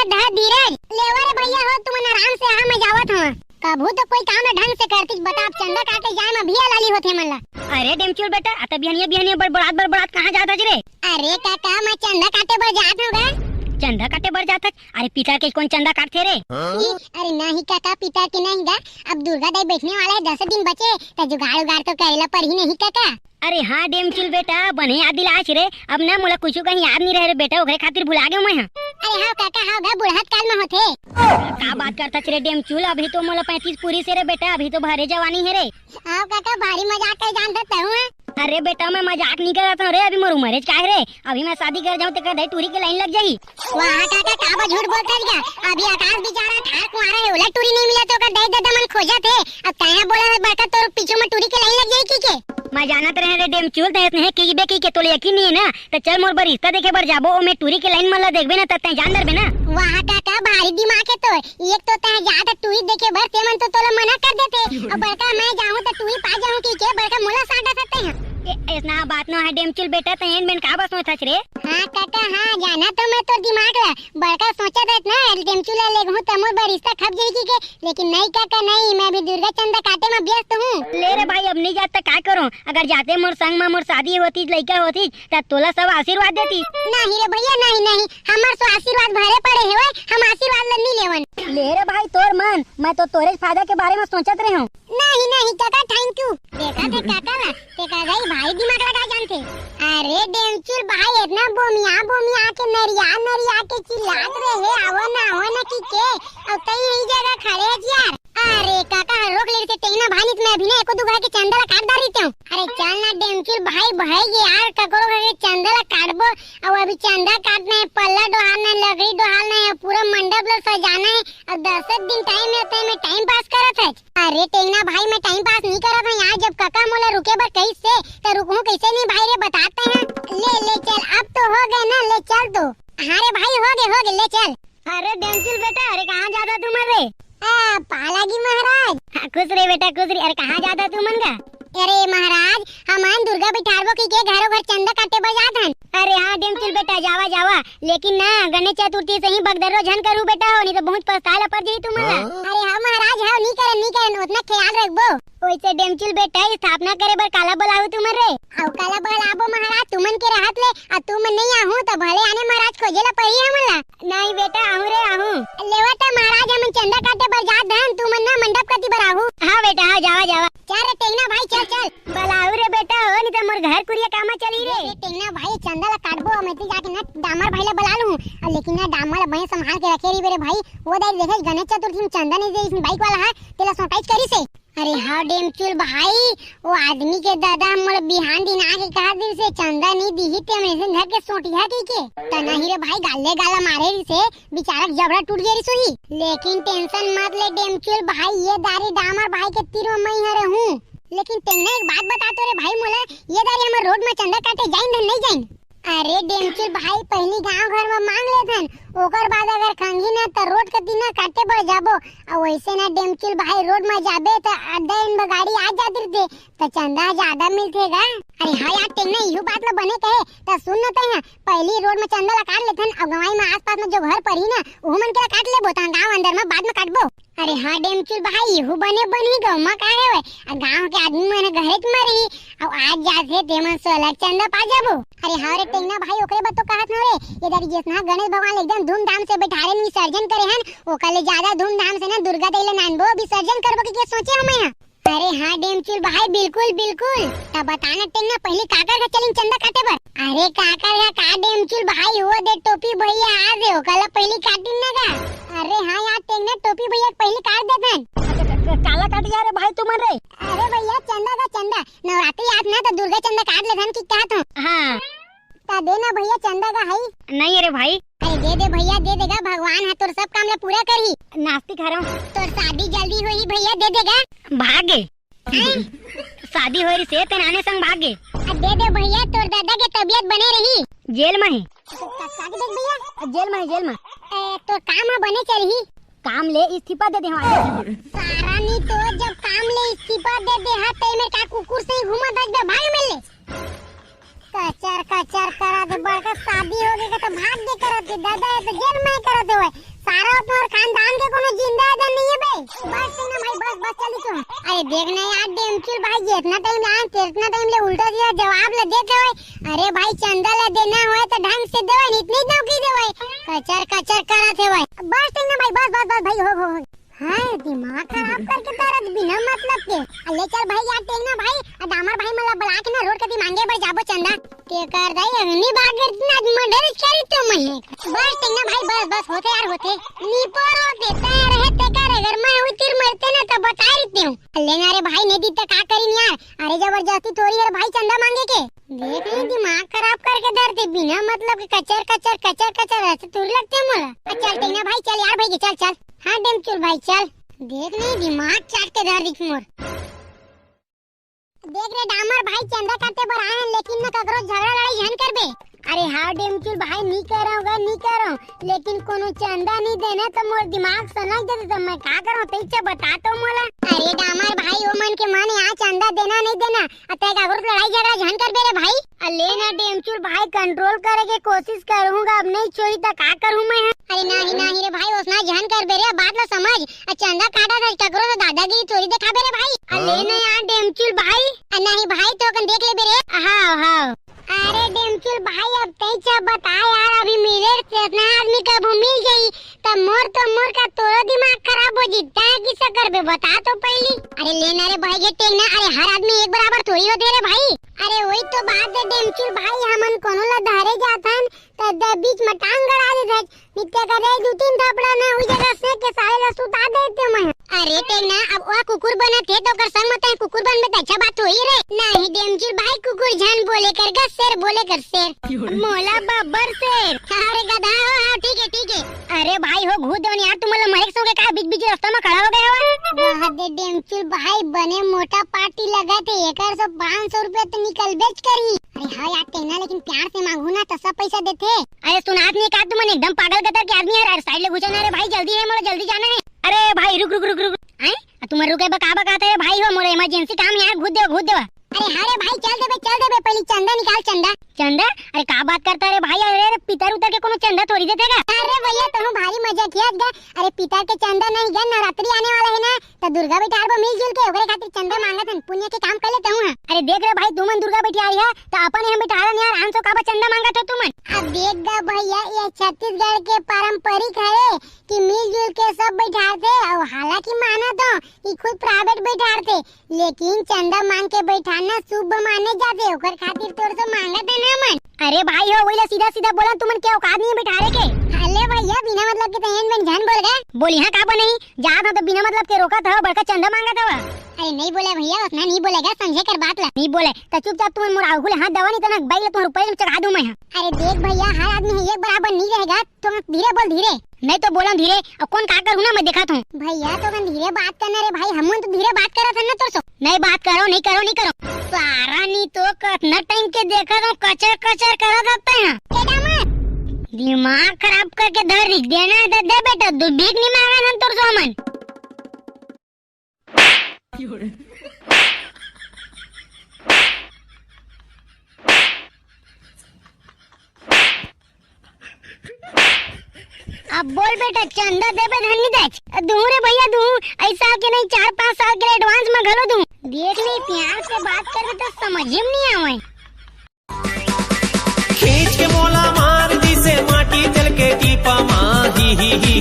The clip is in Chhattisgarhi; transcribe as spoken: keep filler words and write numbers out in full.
धर धीरज, लेवा रे भैया हो, तुमन आराम से, हाँ, मैं जावत हूँ। कभू तो कोई काम ला ढंग से करतीस, बता, अब चंदा काटे जाए म अभी लाली होथे मन ला। अरे डेमचुल बेटा, अत बिहनिया बिहनिया बड़बड़ात बड़बड़ात कहाँ जात हस रे? अरे काका, मैं चंदा काटे बर जात हूँ गा। चंदा काटे बर जात हस? अरे पितर के कोन चंदा काटथे रे? ई, अरे नहीं काका, पितर के नहीं गा। अब दुर्गा दाई बैठने वाला है, दस दिन बचे, त जुगाड़ उगाड़ तो करे ला परही नहीं काका। अरे हाँ डेमचुल बेटा, बने याद दिलास रे। अब ना मोला कुछु कहीं याद नहीं रहे रे बेटा, ओकरे खातिर भुला गेंव मैं ह। अरे हाँ काका, हाँ गा, बुढ़त काल में होथे। का बात करथस रे डेमचुल, अभी तो मोला पैंतीस पूरी से रे बेटा, अभी तो भरे जवानी हे रे। हाँ काका, भारी मजाक कर जानत तहूँ ह। अरे बेटा, मैं मजाक नहीं करत हूँ रे, अभी मोर उमरेच का हे रे, अभी मैं शादी कर जाऊँ तेकर दाई टूरी के लाइन लग जाही। वाह काका, का बा झूठ बोलत हस गा? अभी आकाश बेचारा ठार कुंवारा हे, ओला टूरी नहीं मिलत हे, ओकर दाई ददा मन खोजत हे। अब तैं बोलत हस बड़का, तोर पीछू में टूरी के लाइन लग जाही कहिके। मैं जानत रहेंव रे डेमचुल, तैं अइसने कहिबे कहिके, तोला यकीन नहीं हे ना, त चल मोर बर रिश्ता देखे बर जाबो, ओमे टूरी के लाइन मन ला देखबे ना, त तैं जान डरबे ना। वाह काका, भारी दिमाग हे तोर। एक तो तैं जात टूरी देखे बर, ते मन तो तोला मना कर देथे, अउ बड़का मैं जाहूँ त टूरी पा जाहूँ कहिके बड़का मोला साटा सकत हे। ए, अइसना बात नो हे डेमचुल बेटा, तैं एन बेन का बा सोचत हस रे? हाँ काका, हाँ, जाना तो मैं तोर दिमाग ला। बड़का सोचत हस ना, डेमचुल ला लेगहूँ त मोर बर रिश्ता खप जाही कहिके, लेकिन नहीं काका नहीं, मैं अभी दुर्गा चंदा काटे में व्यस्त हूँ। ले रे भाई, अब नहीं जात त का करूँ? अगर जाते मोर संग में मोर शादी होतीस, लइका होतीस, त तोला सब आशीर्वाद देतीस। नहीं रे भैया, नहीं, नहीं, हमर सो आशीर्वाद भरे पड़े हवय, हम आशीर्वाद ला नहीं लेवन। ले रे भाई तोर मन, मैं तो तोरे फायदा के बारे में सोचत रहेंव। नहीं, नहीं काका, thank you। देखत हे काका ला, तेकर दाई भारी दिमाग लगा जानथे। अरे डेमचुल भाई, अतना बोमिया बोमिया के, नरिया नरिया के चिल्लात रहे, "आवो ना, आवो ना" कहिके, अउ तैं यही जगह खड़े हस यार। अरे काका ह रोक ले रहिते टेंगना भाई, नहीं त मैं अभी ना एको दू घर के चंदा ला काट डार रहितेंव। अरे चल ना डेमचुल भाई, भई गे यार, ककरो घर के चंदा ला काटबो, अउ अभी चंदा काटना हे, पल्ला डोहारना हे, लकड़ी डोहारना हे, पूरा मंडप ला सजाना हे, अउ दस दिन time हे, त मैं time pass करत हस। अरे टेंगना भाई, मैं time pass नहीं करत हंव यार, जब कका मोला रुके बर कहिस हे, त रुकहूं कइसे नहीं भाई रे, बता तैं ह। ले, ले चल, अब तो हो गे ना, ले चल तो। हाँ रे भाई, हो गे, हो गे, ले चल। अरे डेमचुल बेटा, अरे कहाँ जात हस तुमन रे? आ, पालागी महाराज। हाँ, खुश रहे बेटा, खुश रहे। अरे कहाँ जात हस तुमन गा? अरे महाराज, हमन दुर्गा बिठारबो कहिके घरो घर चंदा काटे बर जात हन। अरे हाँ डेमचुल बेटा, जावा जावा, लेकिन ना गणेश चतुर्थी सही भगदड़ झन करहू बेटा हो, नहीं त बहुत पछताए ला पर जाही तुमन ला। हाँ? अरे हाँ महाराज, हाँ नहीं करन, नहीं करन, ओतना ख्याल रखबो। वइसे डेमचुल बेटा, स्थापना करे बर काला बलाहू तुमन रे? अउ काला बलाबो महाराज, तुमन के रहत ले, अउ तुमन नहीं आहू त भले आने महाराज खोजे ला परही हमन ला। नहीं बेटा, आहू रे आहू। लेवा त महाराज, हमन चंदा काटे बर जात हन, तुमन ना मंडप कती बर आहू। हाँ बेटा, हाँ, जावा जावा। चल रे टेंगना भाई, चल चल। बलाहू रे बेटा हो, नहीं त मोर घर कुरिया कामा चली रे। ए टेंगना भाई, चंदा ला काटबो, मैं तो जाके ना डामर भाई ला बला लूं। अउ लेकिन ना डामर ला बने संभाल के रखे रहिबे रे भाई। वो दाई देखे गणेश चतुर्थी में चंदा नहीं दे, इसने bike वाला है, तेला सोटाइज करी से। अरे हाँ डेमचुल भाई, वो आदमी के दादा मोला बिहान दिन आके कहा दिन से चंदा नहीं दीही ते हमन धर के सोटिया कहिके। त नहीं रे भाई, गाले गाला मारे रिसे, बेचारा के जबड़ा टूट गया रिस होही। लेकिन tension मत ले डेमचुल भाई, ये दारी डामर भाई के तीर म मैं हरे हूँ। लेकिन तेंगना एक बात बता तो रे भाई मोला, ये दारी हमर road म चंदा काटे जाइन धन नहीं जाइन? अरे डेमचुल भाई, पहली गांव घर म मांग लेथन, ओकर बाद अगर खंगी ना त road के दिन काटे बर जाबो। अउ वैसे ना डेमचुल भाई, road म जाबे त अड्डा इन गाड़ी आ जात रहिथे, त चंदा ज्यादा मिलथे गा। अरे हाँ यार, तेंगना इहू बात ल बने कहे, त सुन न तैं ह, पहली road म चंदा ल काट लेथन, अउ गंवाई म आसपास म जो घर परही ना, उहू मन के ल काट लेबो, त गांव अंदर म बाद म काटबो। अरे हाँ डेमचुल भाई, इहू बने बनही गा, ओमा का हवय, आ गांव के आदमी मन घरेच म रही, अउ आज जात हे तेमन सोलह चंदा पा जाबो। अरे हाँ रे टेंगना भाई, ओकरे बर तो कहत हंव रे, ये दारी जेतना गणेश भगवान ल एकदम धूमधाम से बैठारे न विसर्जन करे हन, ओकर ले ज्यादा धूमधाम से ना दुर्गा दाई ल नानबो, विसर्जन करबो के, के सोचे हंव मैं ह। अरे हाँ डेमचुल भाई, बिल्कुल बिल्कुल। त बता ना टेंगना, पहली काकर घर चलिन चंदा काटे बर? अरे काकर घर का डेमचुल भाई, वो दे टोपी भैया आ दे, ओकर ला पहली काटिन ना गा। अरे हाँ यार टेंगना, टोपी भैया के पहली काट देथन। क-, क-, काला काट गया रे भाई तुमन रे? अरे भैया चंदा का चंदा, नवरात्रि आत ना त दुर्गा चंदा काट लेथन कि कहत हंव। हाँ। त दे ना भैया चंदा का हई। नहीं रे भाई। अरे दे दे भैया, दे देगा, भगवान ह तोर सब काम ला पूरा करही। नास्तिक हरव। तोर शादी जल्दी होही भैया, दे देगा। भाग गे। हैं? शादी होय रिसे तेन आने संग भाग गे। आ दे दे भैया, तोर दादा के तबीयत बने रही। जेल म हे। का, का, का देख भैया? जेल म हे, जेल म। ए, तोर काम ह बने चलही। काम ले इस्तीफा दे दे हमारे। सारा नी तो जब काम ले इस्तीफा दे दे हा, ते में का कुकुर से ही घूमत हस बे, भाग मिल ले। कचर कचर करत हे, बड़का शादी हो गए तो भाग के करत हे, दादा ये तो जेल में करत हे। सारा तुम्हार खानदान के कोनो जिंदा है नहीं है बे। बस ठीक ना भाई, बस बस, चली तू। अरे देख ना यार डेमचुल भाई, जितना टाइम लान तेतना टाइम ले उल्टा सीधा जवाब ले देते हो। अरे भाई चंदा ला देना होय तो ढंग से देवे, नहीं इतनी धमकी देवे। कचर कचर करत हे भाई। बस ठीक ना भाई, बस बस बस भाई, हो हो हो। हाँ, दिमाग खराब करके तारा बिना मतलब के। आ, ले चल भाई यार, टेंगना भाई, आ, डामर भाई मन ला बुला के ना रोड कती मांगे बर जाबो चंदा। के कर दाई अग्नि बाग करती ना, आज मर्डर करी तो मैं। बस टेंगना भाई, बस बस, होथे यार होथे। निपोर होथे, तैयार है ते कर, अगर मैं हुई तीर मरते ना तो बता रही थी हूँ। ले ना रे भाई, नहीं दी तो का करी यार। अरे जबरदस्ती थोड़ी है भाई चंदा मांगे के। देख ले, दिमाग खराब करके धर दे, बिना मतलब के कचर कचर कचर कचर ऐसे थोड़ी लगते हैं मोला। आ, चल टेंगना भाई, चल यार भाई के, चल चल। हाँ डेमचुल भाई चल। देख ले, दिमाग चाट के धर दी मोर। देख रे डामर भाई, चंदा काटे बर आए हैं, लेकिन न ककरो झगड़ा लड़ाई झन करबे। अरे हाँ डेमचुल भाई, नी कर रहा हूँ, नी कर रहा हूँ, लेकिन कोनो चंदा नी देना तो मोर दिमाग सनक जाते, तो मैं का करूँ, तैं च बता तो मोला। अरे डामर भाई, ओ मन के मन यहाँ चंदा देना नहीं देना, अतः काकरो से लड़ाई झगड़ा झन करबे रे भाई। अले ना डेमचुल भाई, कंट्रोल करे के कोशिश करूंगा, अब नहीं छोड़ी तो का करूँ मैं? अरे नहीं नहीं रे भाई, ओसना झन करबे रे, बात ला समझ। आ चंदा काटा था, ककरो से दादागिरी थोड़ी दिखाबे रे भाई। अले ना यार डेमचुल भाई। आ नहीं भाई, तो कन देख लेबे रे। हाँ हाँ। अरे डेमचुल भाई, अब तैं च बता यार, अभी मिले रे, इतना आदमी कभू मिल जाई, त मोर तो मोर का तोरो दिमाग खराब हो जितना है, किसा करबे बता तो पहली। अरे ले ना रे भाई के टेंगना, अरे हर आदमी एक बराबर थोड़ी होथे रे भाई। अरे वही तो बात है डेमचुल भाई, हमन कोनो ला धरे जाथन त द बीच में टांग गड़ा देथस, नित्य का दे दू तीन थपड़ा ना, उही जगह से के साले ला सुता देते मैं। अरे टेंगना, अब ओ कुकुर बनत हे तो ओकर संग में तैं कुकुर बनबे त अच्छा बात होई रे। नहीं डेमचुल भाई, कुकुर झन बोले कर गा, शेर बोले कर शेर। मोला बब्बर शेर। अरे गधा हो, हाँ ठीक है ठीक है। अरे भाई हो, घूर देवन यार, तुमन ला मरे के संग का बीच बीच रस्ता में खड़ा हो गए हो? वाह दे डेमचुल भाई, बने मोटा पार्टी लगत हे, एकर से पाँच सौ रुपया तो निकलबेच करही। अरे हाँ यार टेंगना, लेकिन प्यार से मांगू ना तो सब पैसा देथे। अरे सुनात नहीं का तुमन, एकदम पागल गतर के आदमी है। अरे साइड ले घुसो ना रे भाई, जल्दी है, मोला जल्दी जाना है। अरे भाई रुक रुक रुक रुक। हैं? आ तुमन रुके बा का बकात है भाई हो, मोला इमरजेंसी काम है यार, घूर देवा घूर देवा। अरे हाँ रे भाई, चल देबे चल देबे, पहली चंदा निकाल चंदा। चंदा? अरे का बात करता रे भाई, अरे रे, पितर उतर के कोनो चंदा थोड़ी देथे गा। अरे भैया तुम भारी मजाकिया गा। अरे पितर के चंदा नहीं गा, नवरात्रि आने वाला है ना, तो दुर्गा बिठार बो मिलजुल के, ओकरे खातिर चंदा मांगत हन, पुण्य के काम कर लेते हूँ। अरे देख रे भाई, तुमन दुर्गा बिठारी है, तो अपन यहाँ बिठारन यार, आन सो काबर चंदा मांगत हो तुमन? अब देख गा भैया, ये छत्तीसगढ़ के पारंपरिक है कि मिलजुल के सब बिठारथे, और हालांकि माना तो कि खुद प्राइवेट बिठारथे, लेकिन चंदा मांग के बिठारना शुभ माने जाथे, ओकर खातिर तोर से मांगत है ना मन। अरे भाई हो, वही ला सीधा सीधा बोला, तुमन के औकात नहीं है बिठारे के। अले भैया, बिना मतलब के तो एन बेन झन बोल गा। बोली हाँ का बने ही, जात हो तो बिना मतलब के रोकत हो, बड़का चंदा मांगत हो। अरे नहीं बोले भैया, ओतना नहीं बोले गा, समझे कर बात ला। नहीं बोले, तो चुपचाप तुमन मोर आगू ले हाथ दवा, नहीं तो ना बाइक ले तुमन ऊपर चढ़ा दूं मैं। अरे देख भैया, हर आदमी है एक बराबर नहीं रहेगा, तो धीरे बोल धीरे। मैं तो बोला धीरे, अब कौन का करूँ ना, मैं देखा था। भैया तो कन धीरे बात करना रे भाई, हम तो धीरे बात करत हन ना तोर सो। नहीं बात करो, नहीं करो, नहीं करो। सारा नहीं तो कतना टाइम के देखा था, कचर कचर करत रहता है। केटा मत। दिमाग खराब करके धर रही देना है तो दे बेटा, दो भीख नहीं मांगा हम तोर सो हमन। अब बोल बेटा, चंदा देबे धन नहीं देच? दूं रे भैया, दूं। ऐसा के नहीं, चार पाँच साल के लिए एडवांस में घलो दूं। देख ले, प्यार से बात करबे तो समझ ही में नहीं आवे। खींच के मोला मार दिसे माटी जल के टीपा मा, ही, ही, ही,